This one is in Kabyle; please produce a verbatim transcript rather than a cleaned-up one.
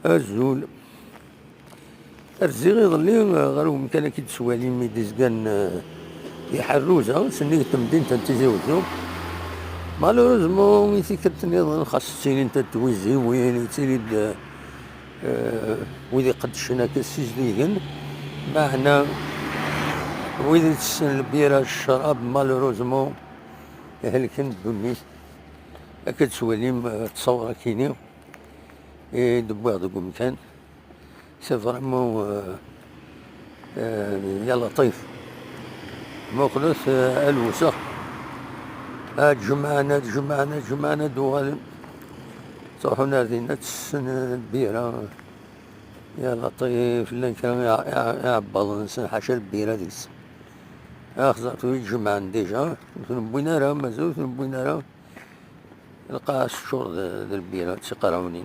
Azul. Rziɣ iḍelli ɣer umkan akka d-ttwalim i d-izgan, eh, iḥerruza, sennig temdint n Tizi Wezzu. Malheureusement, i tikkelt nniḍen xas ttilint-d twiziwin, yettili-d, eh, wid iqeddcen akka ssizdigen, meɛna wid itessen lbira, ccrab, malheureusement, helken ddunit. Akka d-ttwalim, eh, ttṣawṛa-kini i d-wwiɣ deg umkan. C'est vraiment, euh, euh, ya laṭif. Muqlet, euh, a lewsex. Ad jemɛen, ad jemɛen, ad jemɛen, ad uɣalen. Ttruḥun ar dinna, ttessen, euh, lbira. Ya laṭif, llan kra iɛ-, iɛ-, iɛebbaḍen-nsen, ḥaca lbira deg-s. Axẓer tura i jemɛen déjà, ur ten-wwin ara, mazal ur ten-wwin ara. Lqaɛa teččur d, d lbira, d tiqerɛunin.